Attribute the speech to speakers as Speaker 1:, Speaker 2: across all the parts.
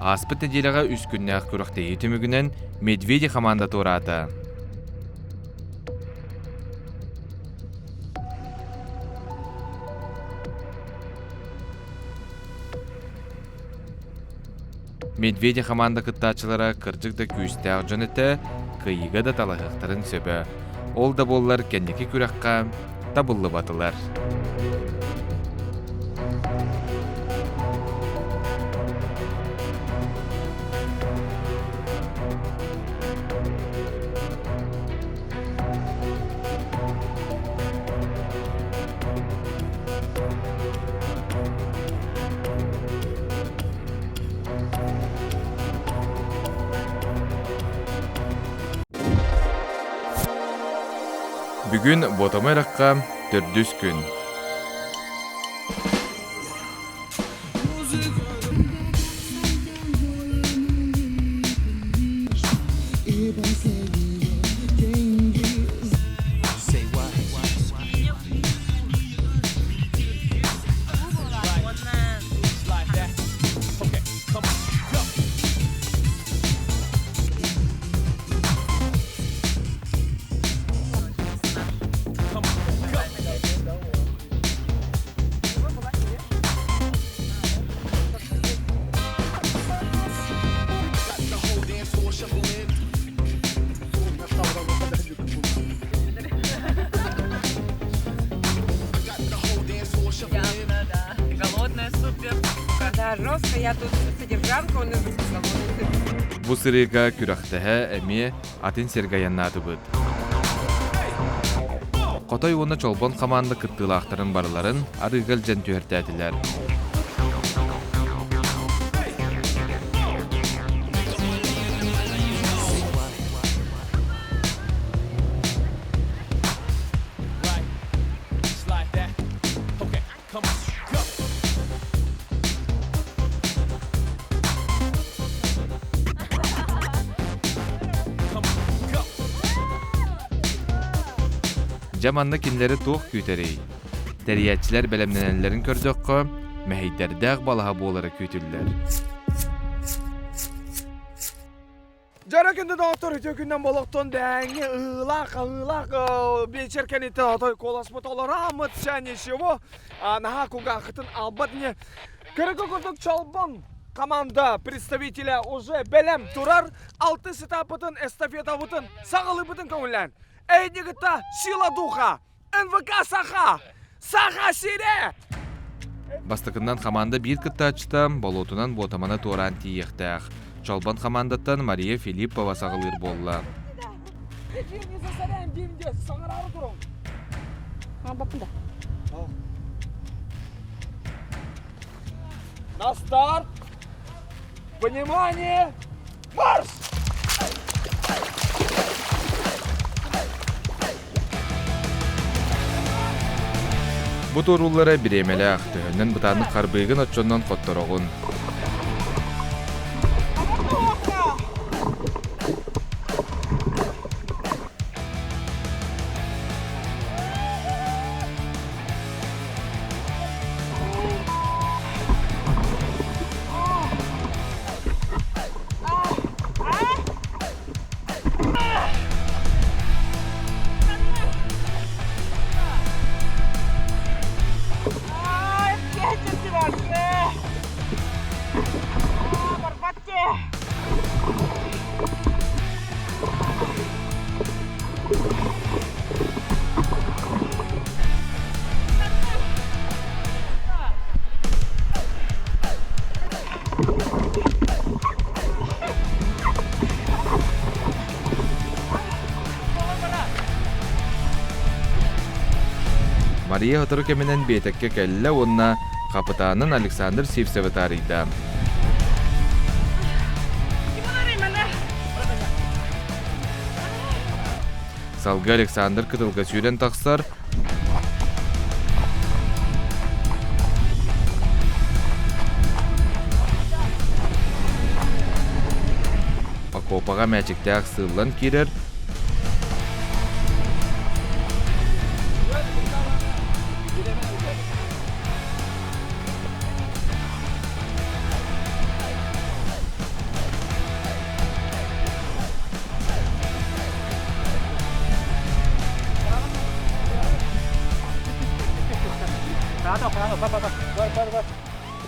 Speaker 1: Ааспыт нэдиэлэҕэ үс күннээх күрэхтэһии түмүгүнэн Медведи хамаанда туораата. Медведи хамаанда кыттааччылара кырдьык да күүстээх дьон этэ, кыайыыга да талаһыахтарын сөбө. Ол да буоллар кэнники күрэххэ табыллыбатылар. Бүгүн Ботомо үрэххэ төрдүс күн.
Speaker 2: Голодная супер. Да, жестко, я тут содержанка, он
Speaker 1: Бу сырыыга күрэхтэһэ эмиэ атын сиргэ айаннаатыбыт. Хотой уонна Чолбон хамаанда кыттыылаахтарын барыларын арыыга илдьэн түһэртээтилэр. Дьэ манна кинилэри туох күүтэрий? Тэрийээччилэр бэлэмнэнэллэрин көрдөххө, мэһэйдэрдээх балаһа буолара күүтүллэр.
Speaker 3: Дьара күндү доҕоттор, үтүө күннэн болохтон бээҥҥи ыһыылаах, хаһыылаах биэчэр кэнниттэн отой куоласпыт олорааммыт вся ничего наһаа кулгааххытын албат не Көрөкө курдук Чолбон команда представителя уже бэлэм турар алтыс этапытын эстафетабытын саҕалыыбытын көҥүллээн эйни кытта сила духа НВК Саха! Саха сирэ!
Speaker 1: Бастакыннан хамаанда биир кыттааччыта болуотунан Буотаманы туораан тиийиэхтээх. Чолбон хамаандаттан Мария Филиппова саҕалыыр буолла.
Speaker 3: На старт! Внимание! Марш!
Speaker 1: Бу туорууллара бириэмэлээх, төһөннөн бытааннык харбыыгын оччоннон хоттороҕун. Мария сотору кэминэн биэтэккэ кэллэ уонна хапытаанын Александр Сивцевы таарыйда. Салгыы Александр кытылга сүүрэн тахсар, Окуопаҕа мээчиктээх сыыллан киирэр,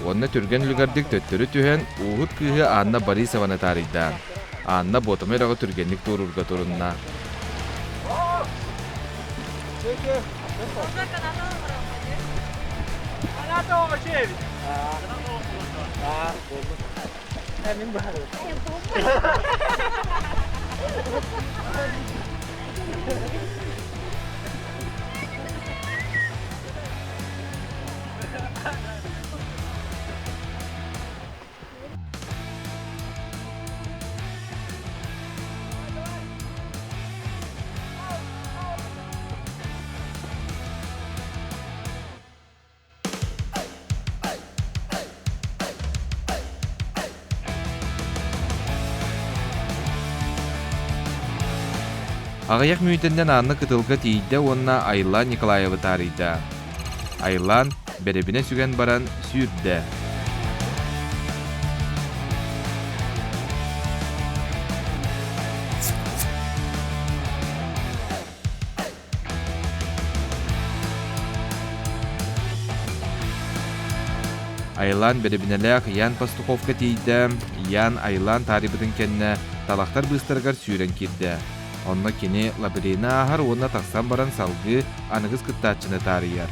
Speaker 1: Уонна түргэн үлүгэрдик төттөрү түһэн, ууһут кыыһы Анна Борисованы таарыйда. Анна Буотама үрэҕи түргэнник туоруурга турунна. Аҕыйах мүнүүтэннэн Анна кытылга тиийдэ уонна Айлаан Николаевы таарыйда. Айлаан бэрэбинэ сүгэн баран сүүрдэ. Айлаан бэрэбинэлээх Ян Пастуховка тиийдэ, Ян Айлаан таарыйбытын кэннэ талахтар быыстарыгар сүүрэн киирдэ. Онно кини лабирины ааһар уонна тахсан баран салгыы аныгыс кыттааччыны таарыйар.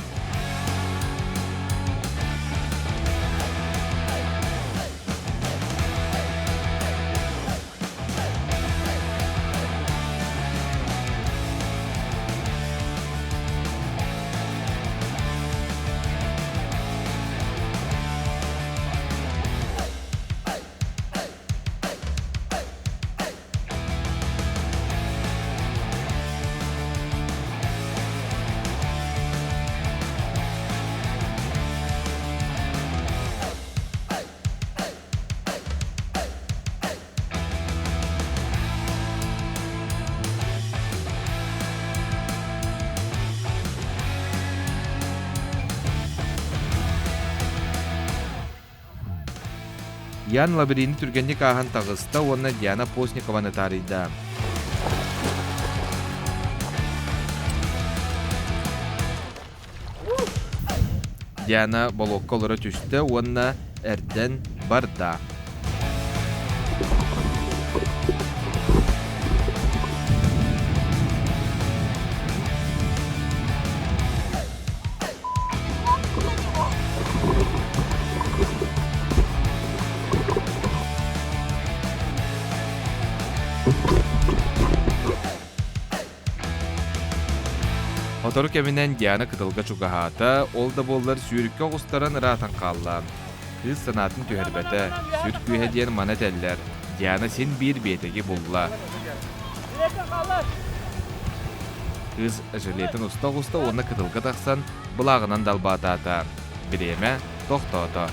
Speaker 1: Ян лабиринты түргэнник ааһан таҕыста уонна Диана Постникованы таарыйда. Диана болуокка олоро түстэ уонна эрдэн барда. Сотору кэминэн Диана кытылга чугаһаата, ол да буоллар сүүрүккэ оҕустаран ыраатан хаалла. Кыыс санаатын түһэрбэтэ, сүр күүһэ диэн маны этэллэр. Диана син биир биэтэги булла. Кыыс жилетин уста-оҕуста уонна кытылга тахсан былааҕынан далбаатаата. Бириэмэ тохтоото.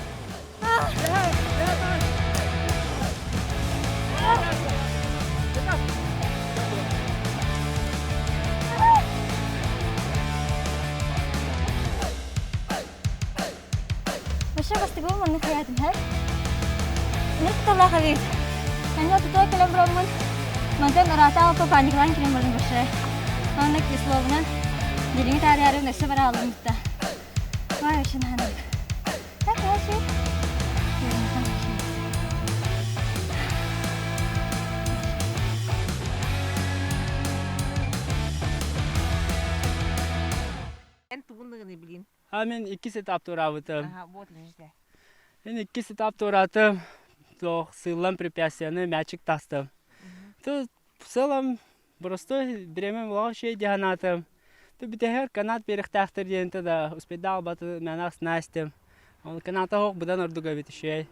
Speaker 4: Вообще бастыгым маннык хаятым һэр. Ныр кыталаах эбит. Аны тутуа кэлэн бараммын мантан ыраата алпа паникалаан кэлэн бардым вообще. Маннык весловынан дириҥи таарыйаары өссө бара алым бутта. Ой, вообще наһаа Так, вообще.
Speaker 2: Эн тугунныгыный билин?
Speaker 5: А мен иккис этап туораабытым.
Speaker 2: Ага, вот лежите.
Speaker 5: Мен иккис этап туораатым. Туох сыыллан препятствияны мячик тастым. Тут в целом простой бириэмэм улахан үчүгэй дии санаатым. Тут бүтэһэр канат биэриэхтээхтэр диэн да успейдаабаты мэнах снастим. Ол каната суох быдан ордук эбит үчүгэй.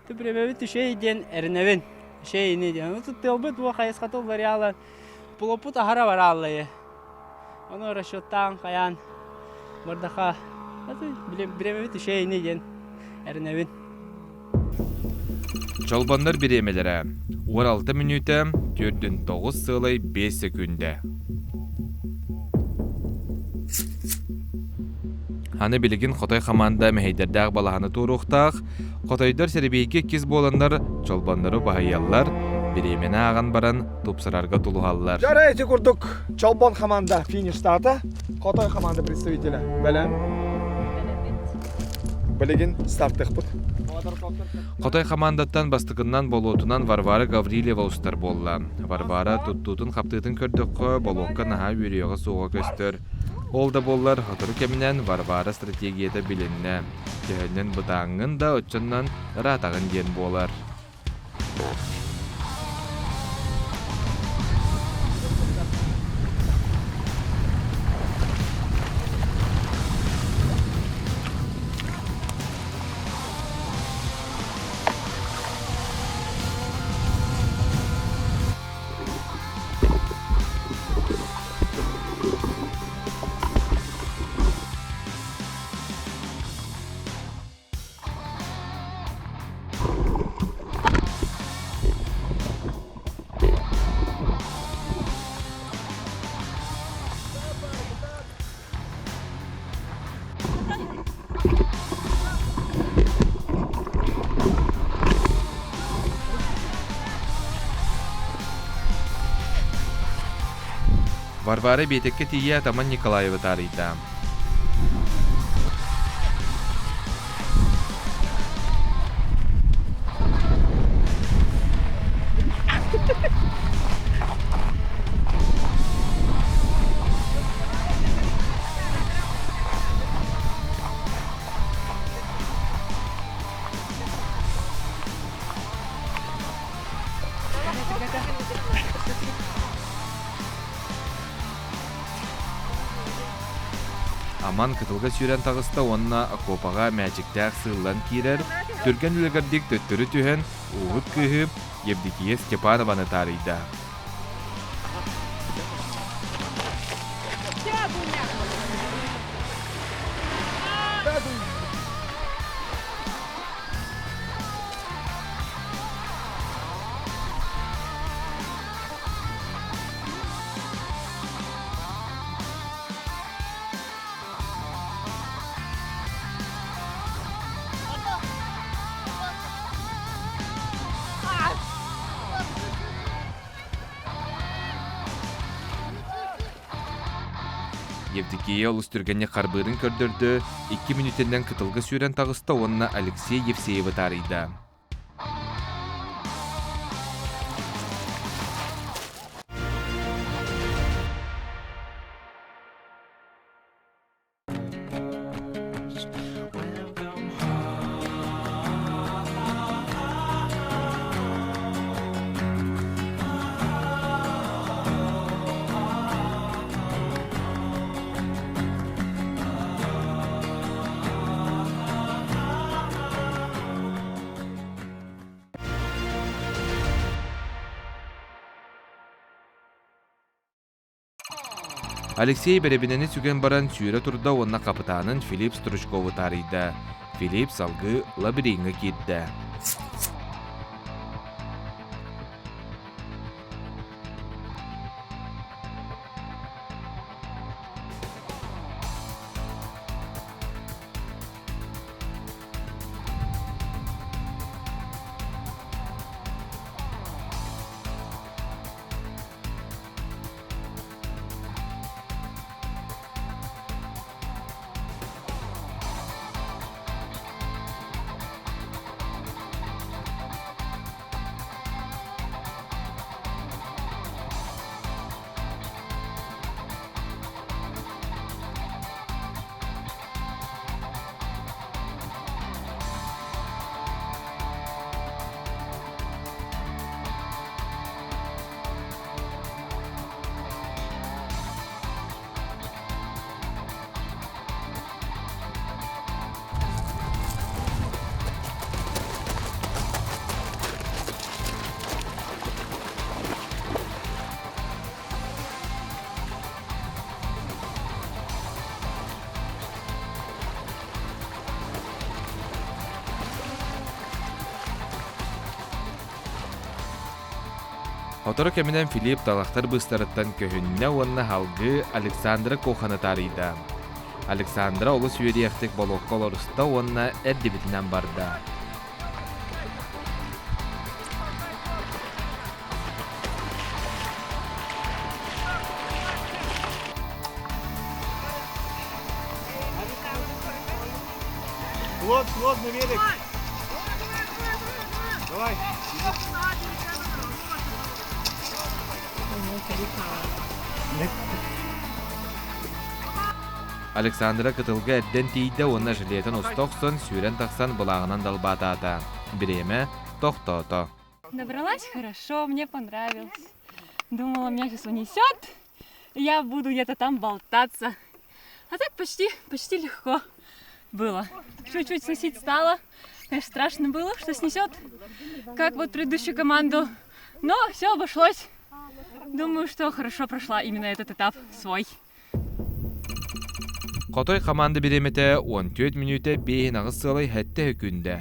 Speaker 5: Тут бириэмэбит үчүгэй диэн эрэнэбин. Үчүгэй ини диэн. Ну тут тыалбыт буо хайысхата уларыйаалан пулоппут аһара барааллайы. Ону расчеттаан хайаан бардаха бириэмэбит үчүгэй ини диэн эрэнэбин.
Speaker 1: Чолбоннор бириэмэлэрэ 16 мүнүүтэ 4,9,5 секүндэ. Аны билигин Хотой хамаанда мэһэйдэрдээх балаһаны туоруохтаах, Хотойдор сэрэбиэйгэ иккис буоланнар чолбоннору баһыйаллар, бириэмэни ааҕан баран тупсарарга тулуһаллар.
Speaker 3: Дьара ити курдук Чолбон хамаанда фиништаата. Хотой хамаанда представителя. Бэлэм. Билигин стартыахпыт.
Speaker 1: Хотой хамаандаттан бастакыннан болуотунан Варвара Гаврильева устар буолла. Варвара туттуутун-хаптыытын көрдөххө, болуокка наһаа үөрүйэҕэ суоҕа көстөр. Ол да буоллар, сотору кэминэн Варвара стратегията билиннэ. Төһөннөн бытааҥҥын да оччоннон ыраатаҕын диэн буолар. Варвара биэтэккэ тиийэ Атаман Николаевы таарыйда. Аман кытылга сүүрэн таҕыста уонна окуопаҕа мээчиктээх сыыллан киирэр, түргэн үлүгэрдик төттөрү түһэн, ууһут кыыһы Евдокия Степанованы таарыйда. Евдокия олус түргэнник харбыырын көрдөрдө, икки мүнүүтэнэн кытылга сүүрэн таҕыста уонна Алексей Евсеевы таарыйда. Алексей бэрэбинэни сүгэн баран сүүрэ турда уонна хапытаанын Филипп Стручкову таарыйда. Филипп салгыы лабириҥҥа киирдэ. Сотору кэминэн Филипп талахтар быыстарыттан көһүннэ уонна салгыы Александра Коханы таарыйда. Александра олус үөрүйэхтик болуокка олоруста уонна эрдибитинэн барда.
Speaker 6: Клод, Клод на велик. Давай.
Speaker 1: Александра кытылга эрдэн тиийдэ уонна жилетин уста охсон сүүрэн тахсан былааҕынан далбаатаата. Бириэмэ тохтоото.
Speaker 2: Добралась хорошо, мне понравилось. Думала, меня сейчас унесет, и я буду где-то там болтаться. А так почти, почти легко было. Чуть-чуть сносить стало. Конечно, страшно было, что снесет, как вот предыдущую команду. Но все обошлось. Думаю, что хорошо прошла именно этот этап свой.
Speaker 1: Хотой хамаанда бириэмэтэ 14 мүнүүтэ биэһин аҕыс сыалай сэттэ өкүндэ.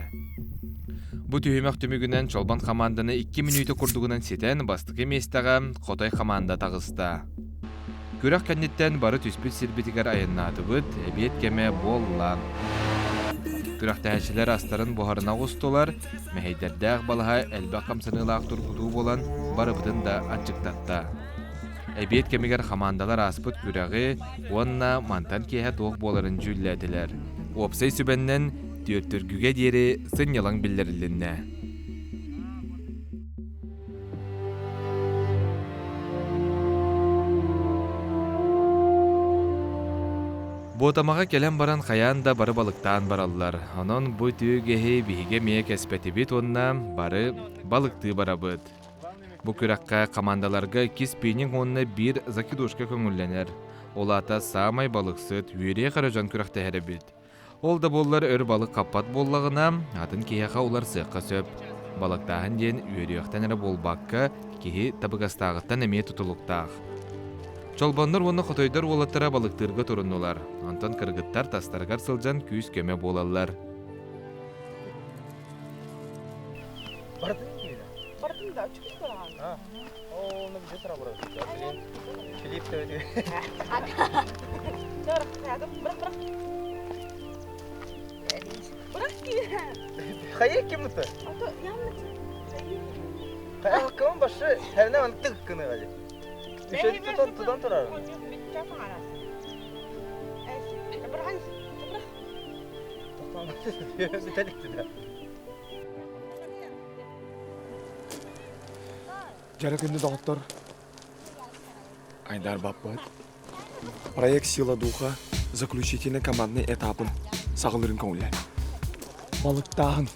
Speaker 1: Бу түһүмэх түмүгүнэн Чолбон хамаанданы 2 мүнүүтэ курдугунан ситэн бастакы миэстэҕэ Хотой хамаанда таҕыста. Күрэх кэнниттэн бары түспүт сирбитигэр айаннаатыбыт, эбиэт кэмэ буолла. Күрэхтэһээччилэр астарын буһарына оҕустулар, мэһэйдэрдээх балаһа элбэх хамсаныылаах тургутуу буолан барыбытын да аччыктатта. Эбиэт кэмигэр хамаандалар ааспыт күрэҕи уонна мантан киэһэ туох буоларын дьүүллээтилэр. Уопсай сүбэннэн түөртүргүгэ диэри сынньалаҥ биллэрилиннэ. Буотамаҕа кэлэн баран хайаан да бары балыктаан бараллар. Онон бу үтүө үгэһи биһиги эмиэ кэспэтибит уонна бары балыктыы барабыт. Бу күрэххэ хамаандаларга икки спиннинг уонна биир закидушка көҥүллэнэр. Ол аата саамай балыксыт, үөрүйэх эрэ дьон күрэхтэһэр эбит. Ол да буоллар өр балык хаппат буоллаҕына, атын киһиэхэ уларсыахха сөп. Балыктааһын диэн үөрүйэхтэн эрэ буолбакка, киһи табыгастааҕыттан эмиэ тутулуктаах. Чолбоннор уонна хотойдор уолаттара балыктыырга туруннулар, онтон кыргыттар тастарыгар сылдьан күүс-көмө буолаллар.
Speaker 6: Бардын Бардын да, чуть О, ну где Филипп Хайа ким это? Хайа ким башы хәрне аны тык кыны гали. Үшәли тутан тутан турар.
Speaker 3: Дьара күндү доҕоттор, Айдар баппыт. Проект «Сила духа» заключительный командный этапын саҕалыырын көҥүллээн. Балыктааһын.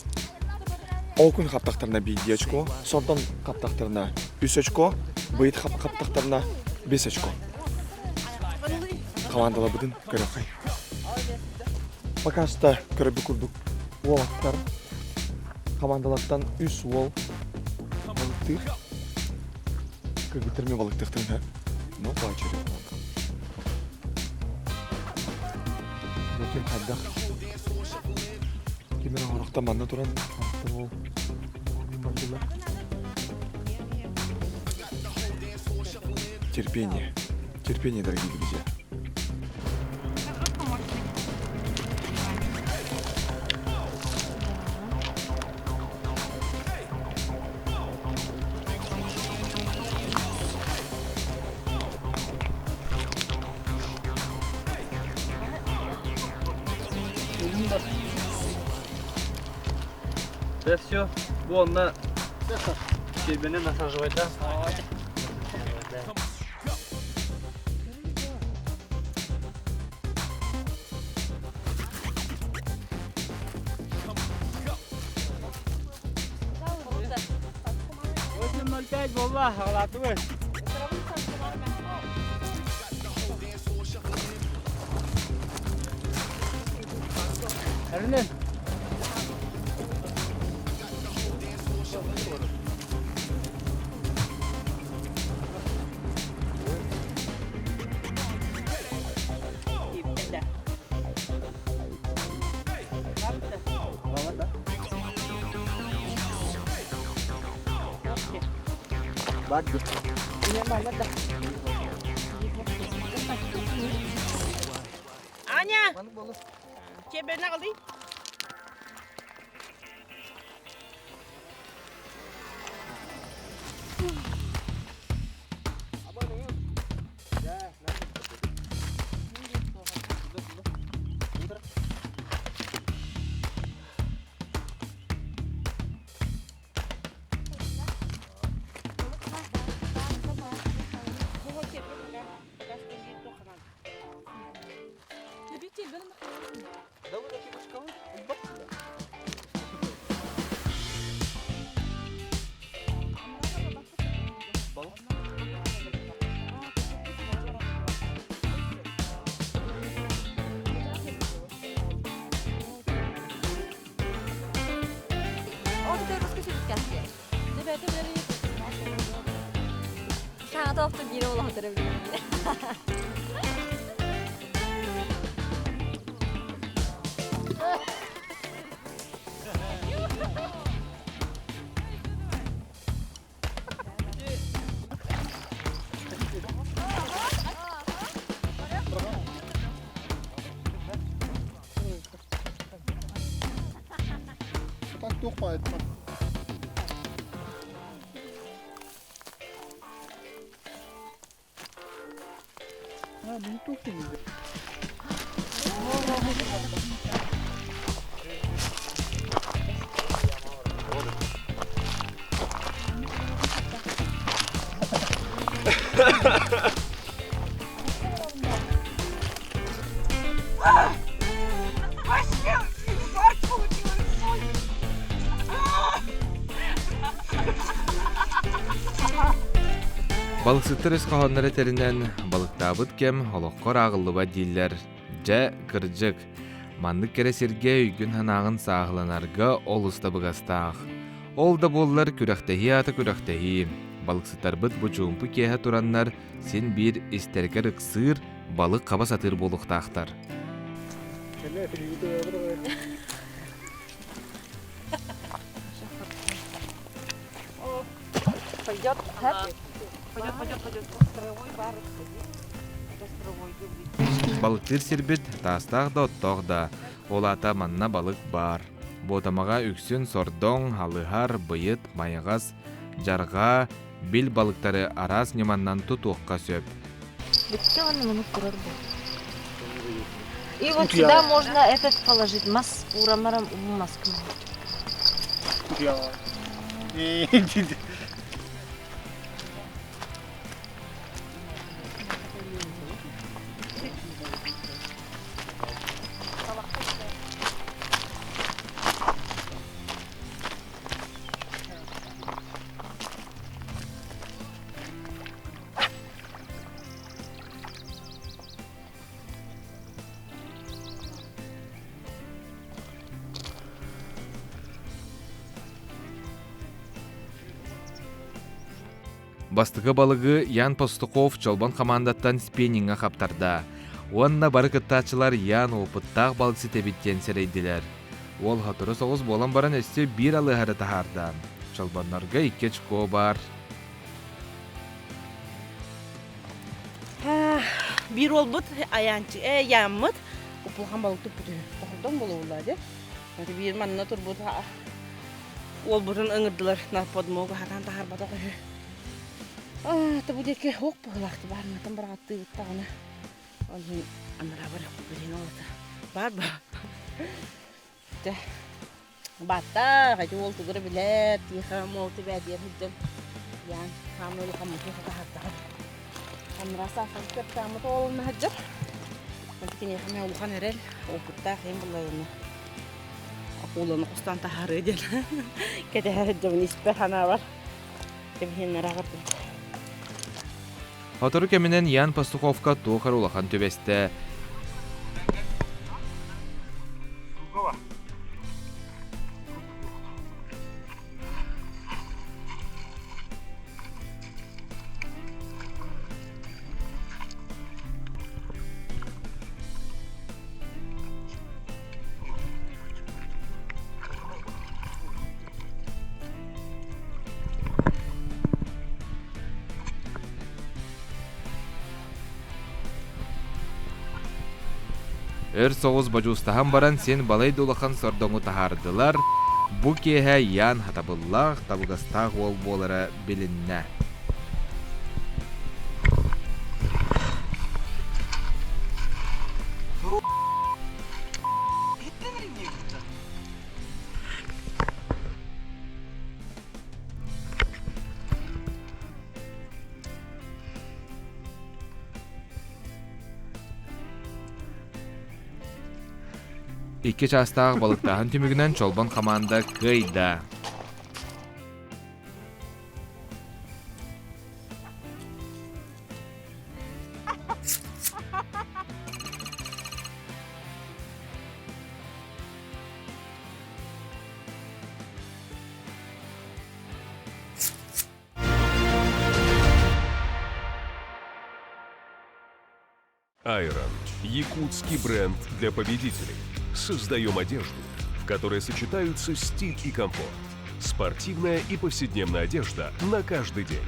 Speaker 3: Ол күн хаптахтарына биирдии очко, сордон хаптахтарына үс очко, быйыт хаптахтарына бес очко. Командаларбытын көрөххөй. Пока что көрөрбүт курдук уолаттар командалартан үс уол балыктыыр. Кыргыттар мен балыктыахтарын Ну, поочередно. Бу ким хайдах? Ким эрэ оҥорохтон манна туран ол бардылар. Терпение. Терпение, дорогие друзья.
Speaker 5: Да все, вон на щебене насаживать, да? 8.05 буолла, аҕалаатыбыт. Эрнин.
Speaker 2: Аня! Чебені алый.
Speaker 4: Соҕотохто биир олохторо билигин.
Speaker 1: Балыксыттар өс хоһоонноро этэринэн, балыктаабыт кэм олоххор ааҕыллыбат дииллэр. Дьэ, кырдьык, маннык кэрэ сиргэ өйгүн-санааҕын сааһыланарга олус табыгастаах. Ол да буоллар күрэхтэһии аата күрэхтэһии. Балыксыттарбыт бу чуумпу киэһэ тураннар син биир истэригэр ыксыыр, балык хаба сатыыр буолуохтаахтар.
Speaker 7: Пойдет? Пойдет, пойдет, пойдет.
Speaker 1: Балыктыыр сирбит таастаах да оттоох да, ол аата манна балык баар. Буотамаҕа үксүн сордоҥ, халыһар, быйыт, майаҕас, дьарҕаа, бил балыктары араас ньыманнан тутуохха сөп.
Speaker 7: Бүттэ уонна муну турар бу. И вот сюда можно этот положить, мас, урамарам маскы.
Speaker 1: Бастакы балыгы Ян Пастухов Чолбон хамаандаттан спинниҥҥа хаптарда. Уонна бары кыттааччылар Ян опыттаах балыксыт эбит диэн сэрэйдилэр. Уол сотору соҕус буолан баран өссө биир алыһары таһаарда. Чолбоннорго икки очко баар.
Speaker 8: Биир уолбут айаанчы э яаммыт упулхан балык туппут үһү. Тохордон буолуоллаа дии. Биир манна турбут уолбутун ыҥырдылар на подмогу хатаан таһаарбатах үһү. Аа, бу диэки ох быһыылаахты баарынатан быраҕаттыыбыт даҕаны. Ол иһин анараа барыахпыт билин олата. Баар ба. Дьэ, бааттаах, ити уол тугу эрэ билэр, тиихэ муолты бээтиэр сылдьан яан хаамыы улахаммытын сатаһардаҕын. Анараа саахал кыаттааммыт уолунна сылдьар. Киниэхэ эмиэ улахан эрэл, опыттаах иһин булларына акуланы хостон таһаарыы диэн кэтэһэ сылдьабын испэр санаабар. Кэбиһиннэрэ бардым.
Speaker 1: Сотору кэминэн Ян Пастуховка туох эрэ улахан түбэстэ. Өр соҕус бодьуустаһан баран син балай да улахан сордоҥу таһаардылар. Бу киэһэ Ян хатабыллаах, табыгастаах уол буолара билиннэ. Икки чаастаах балыктааһын түмүгүнэн Чолбон хамаанда кыайда.
Speaker 9: Айрон – якутский бренд для победителей. Создаем одежду, в которой сочетаются стиль и комфорт. Спортивная и повседневная одежда на каждый день.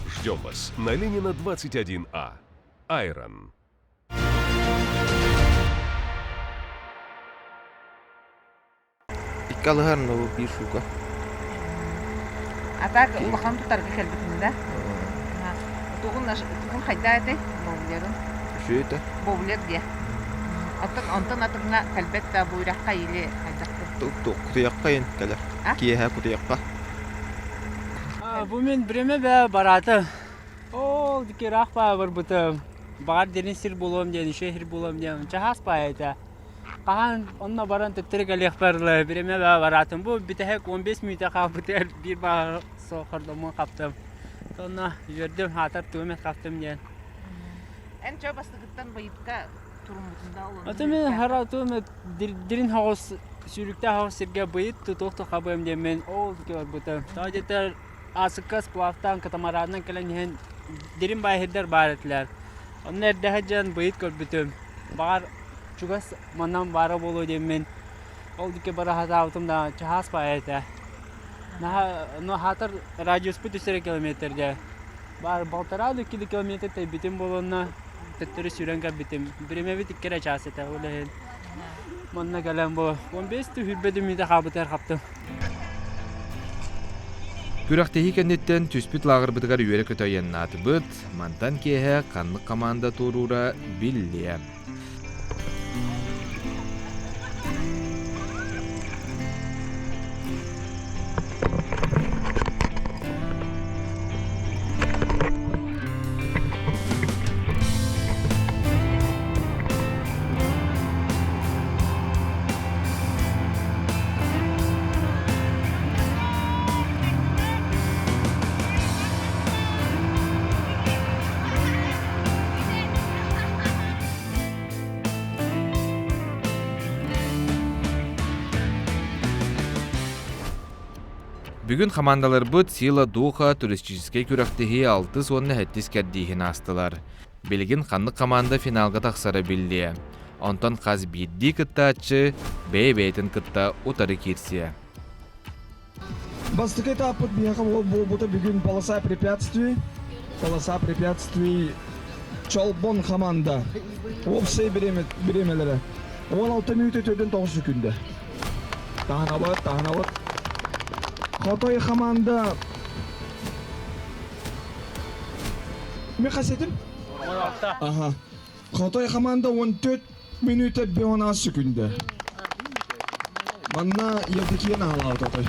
Speaker 9: Ждем вас на Ленина 21А. Айрон.
Speaker 6: Икки алыһар ну биир сука.
Speaker 8: А так улахан тутарга кэлбитин да? Тугун тугун хайда этэй? Боулерын.
Speaker 6: Үсүөтэ.
Speaker 8: Боулер диэ. Оттон онтон атыҥҥа кэлбэт да буйрахха или хайдахпын?
Speaker 6: Кутуйахха ин кэлэр. Киэһэ кутуйахха.
Speaker 5: Бу мин бириэмэ бээ бараата. Ол дикираах баа барбытым. Баҕар дирин сир булуом диэн, үчүгэй сир булуом диэн. Чаһаас баа этэ. Хаһан онно баран төттөрү кэлиэхпэр дылы бириэмэ баа бараатым. Бу бүтэһик 15 мүнүүтэ хаалбытыгар биир баа хордоммун хаптым. Онно үөрдүм, хаатар тугум эмэ хаптым диэн.
Speaker 8: Эн чо бастакыттан байытка туруммутун да ол
Speaker 5: Аты мен хара тугум дирин хоҕус сүүрүктээх хоҕус сиргэ быйыт тутуох хабыам диэммин ол барбытым. Тоҕо диэтэр аасыкка сплавтаан катамаранынан кэлэн иһэн дирин баайһырдар баар этилэр. Онно эрдэ сылдьан быйыт көрбүтүм. Баҕар чугас манан баара буолуо диэммин ол диэки бара сатаабытым да чаһаас баайа этэ. Наһаа ну хаатар радиуспут үс эрэ километргэ. Баар балтараа да икки километр тэйбитим буолуонна төттөрү сүүрэн кэлбитим. Бириэмэбит икки эрэ чаас этэ ол иһин манна кэлэн бу 15 түһүрбэ мүнүүтэ хаалбытыгар хаптым.
Speaker 1: Күрэхтэһии кэнниттэн түспүт лааҕырбытыгар үөрэ-көтө айаннаатыбыт. Мантан киэһэ ханнык хамаанда туоруура биллиэ. Бүгүн хамаандаларбыт Сила Духа туристическай күрэхтэһии алтыс уонна сэттис кэрдииһин аастылар. Билигин ханнык хамаанда финалга тахсара биллиэ. Онтон хас биирдии кыттааччы бэйэ-бэйэтин кытта утары киирсиэ.
Speaker 3: Бастакы этаппыт биһиэхэ буолбута бүгүн полоса препятствий. Полоса препятствий Чолбон команда. Уопсай бириэмэлэрэ 16 мүнүүтэ 49 секүндэ. Таһынабыт, таһынабыт. Хотой команда Мен қасетім? Ага. Хотой команда 14 мүнүүтэ 5 секүндэ. Манна Евдокия наһалаабыт отой.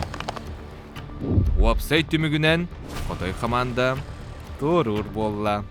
Speaker 1: Уопсай түмүгүнэн Хотой команда туоруур буолла.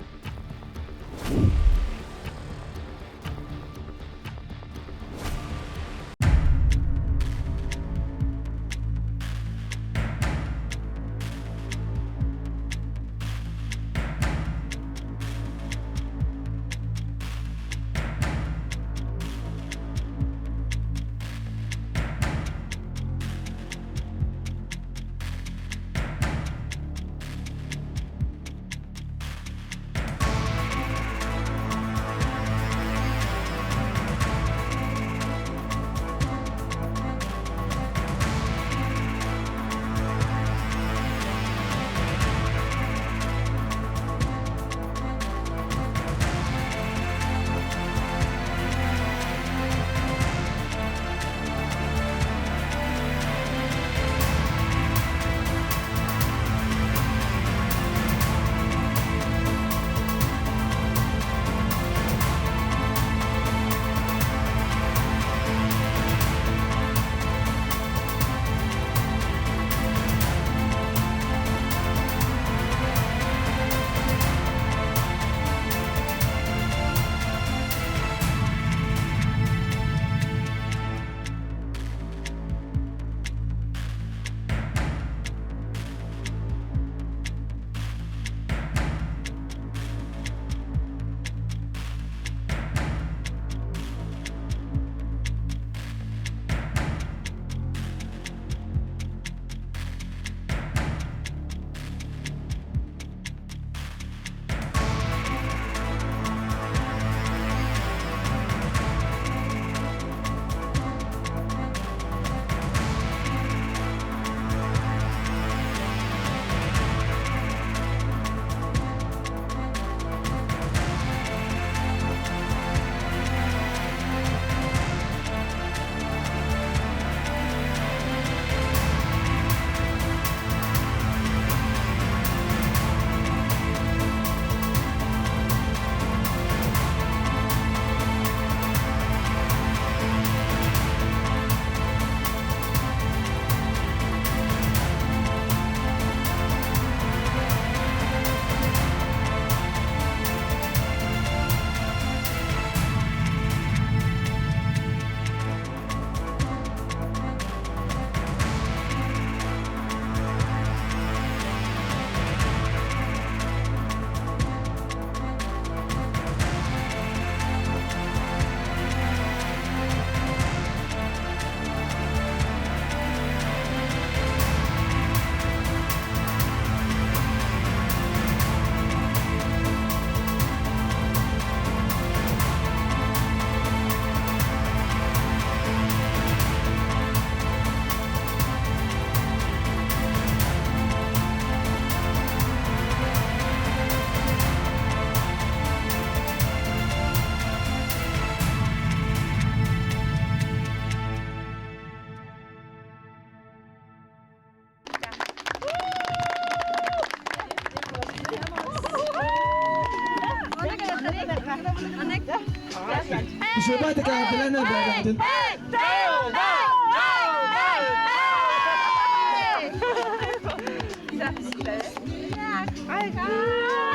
Speaker 10: Үшөбай такая билэн бэйдин.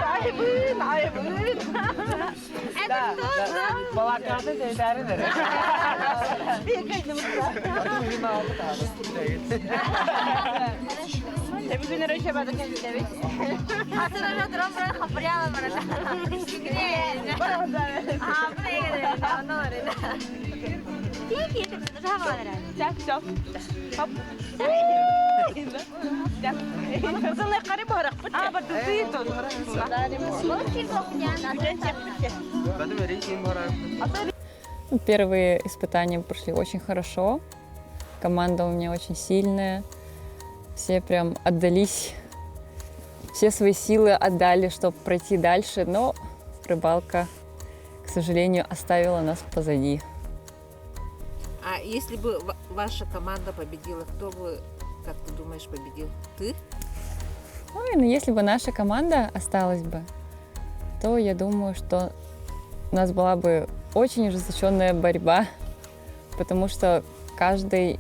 Speaker 8: Айбын, айбын.
Speaker 6: Балакаты тәйтәрин эрэ.
Speaker 2: Первые испытания прошли очень хорошо. Команда у меня очень сильная. Все прям отдались, все свои силы отдали, чтобы пройти дальше, но рыбалка, к сожалению, оставила нас позади.
Speaker 7: А если бы ваша команда победила, кто бы, как ты думаешь, победил? Ты?
Speaker 2: Ой, ну если бы наша команда осталась бы, то я думаю, что у нас была бы очень ожесточенная борьба, потому что каждый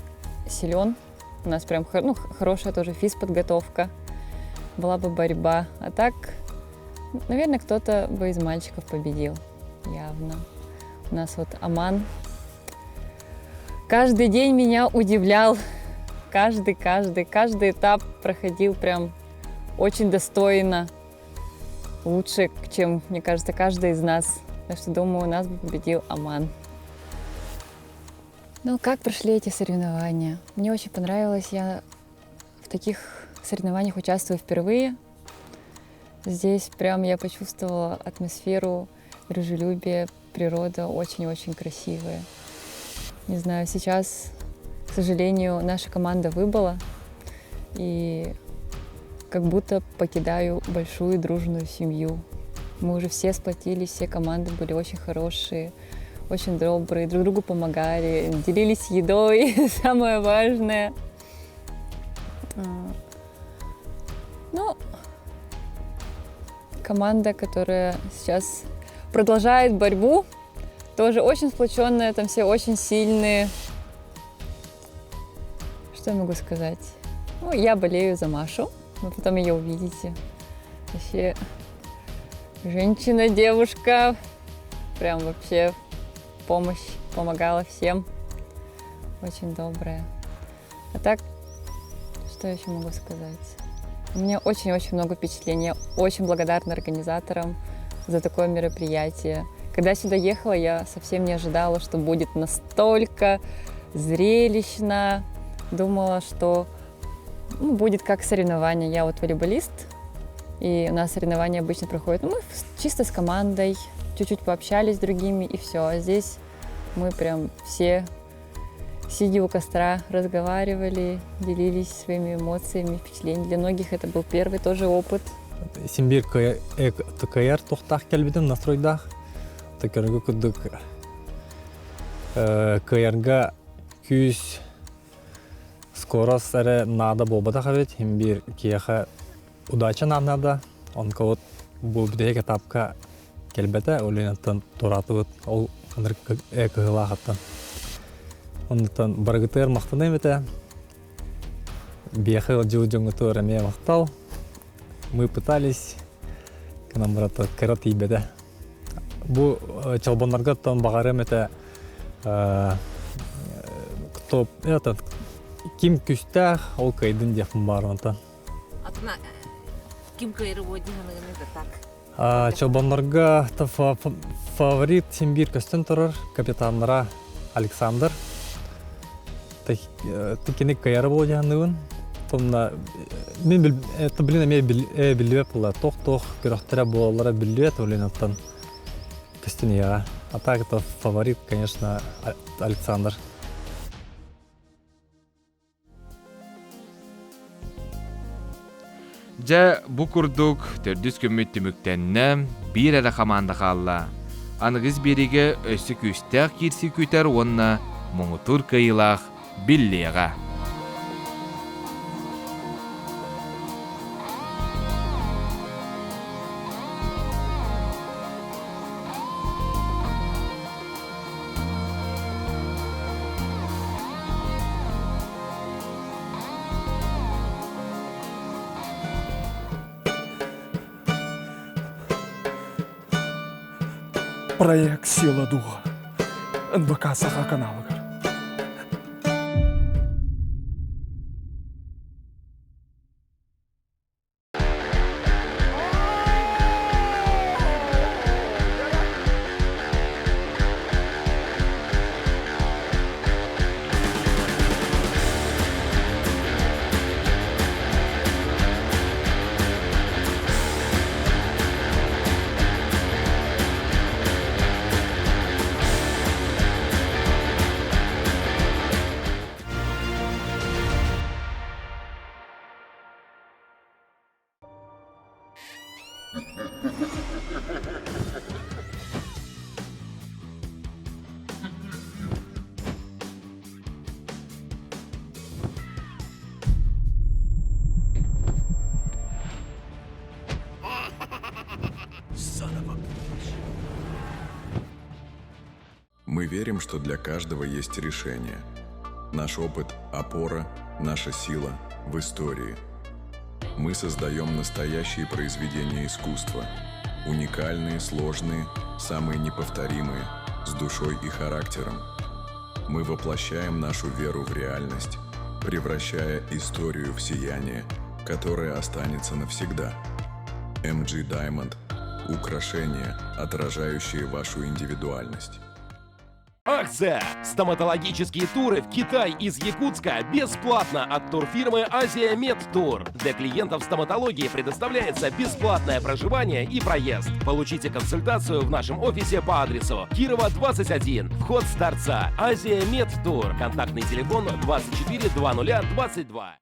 Speaker 2: силен. У нас прям ну, хорошая тоже физподготовка. Была бы борьба. А так, наверное, кто-то бы из мальчиков победил. Явно. У нас вот Аман каждый день меня удивлял. Каждый, каждый, каждый этап проходил прям очень достойно. Лучше, чем, мне кажется, каждый из нас. Так что, думаю, у нас бы победил Аман. Ну, как прошли эти соревнования? Мне очень понравилось. Я в таких соревнованиях участвую впервые. Здесь прям я почувствовала атмосферу дружелюбия, природа очень-очень красивая. Не знаю, сейчас, к сожалению, наша команда выбыла, и как будто покидаю большую дружную семью. Мы уже все сплотились, все команды были очень хорошие, очень добрые, друг другу помогали, делились едой, самое важное. А, ну, команда, которая сейчас продолжает борьбу, тоже очень сплоченная, там все очень сильные. Что я могу сказать? Ну, я болею за Машу, вы потом ее увидите. Вообще, женщина, девушка, прям вообще помощь помогала всем. Очень добрая. А так, что еще могу сказать? У меня очень-очень много впечатлений. Я очень благодарна организаторам за такое мероприятие. Когда сюда ехала, я совсем не ожидала, что будет настолько зрелищно. Думала, что ну, будет как соревнование. Я вот волейболист, и у нас соревнования обычно проходят ну, мы чисто с командой, чуть-чуть пообщались с другими, и все. А здесь мы прям все, сидя у костра, разговаривали, делились своими эмоциями, впечатлениями. Для многих это был первый тоже опыт.
Speaker 11: Син биир кыайар туохтаах кэлбитим настройдаах. Көрөргө курдук кыайарга күүс скорость эрэ наада буолбатах эбит. Син биир киһиэхэ удача наада. Онко вот бу бүтэһик этапка кэлбэтэ. Ол иһин туораатыбыт. Ол ынырык кыһыылаахыттан. Оннуттан барыгытыгар махтаныам этэ. Биэхэ ыалдьыбыт дьоҥҥутугар эмиэ махтал. Мы пытались, к нам брата кыра тиийбэтэ. Бу чолбоннорго оттон баҕарыам этэ кто этот ким күстээх ол кыайдын диэхпин баар онтон.
Speaker 7: Атына ким кыайры буо дии саныгын это так?
Speaker 11: Чолбоннорго фаворит син биир көстөн турар капитаннара Александр. Кини кыайара буолуо дии саныыбын. Тонна мин блин эмиэ биллибэт буолла. Тох-тох күрэхтэрэ буолаллара биллибэт блин оттон көстөн иһэҕэ. А так это фаворит, конечно, Александр.
Speaker 1: Дьэ, бу курдук төрдүс күммүт түмүктэннэ, биир эрэ хамаанда хаалла. Аныгыс биэриигэ өссө күүстээх киирсии күүтэр уонна муҥутуур кыайыылаах биллиэҕэ.
Speaker 3: Проект «Сила духа» НВК Саха каналыгар.
Speaker 12: Мы верим, что для каждого есть решение. Наш опыт – опора, наша сила в истории. Мы создаем настоящие произведения искусства. Уникальные, сложные, самые неповторимые, с душой и характером. Мы воплощаем нашу веру в реальность, превращая историю в сияние, которое останется навсегда. MG Diamond – украшения, отражающие вашу индивидуальность.
Speaker 9: Акция! Стоматологические туры в Китай из Якутска бесплатно от турфирмы «Азия Мед Тур». Для клиентов стоматологии предоставляется бесплатное проживание и проезд. Получите консультацию в нашем офисе по адресу Кирова, 21, вход с торца. «Азия Мед Тур». Контактный телефон 24 00 22.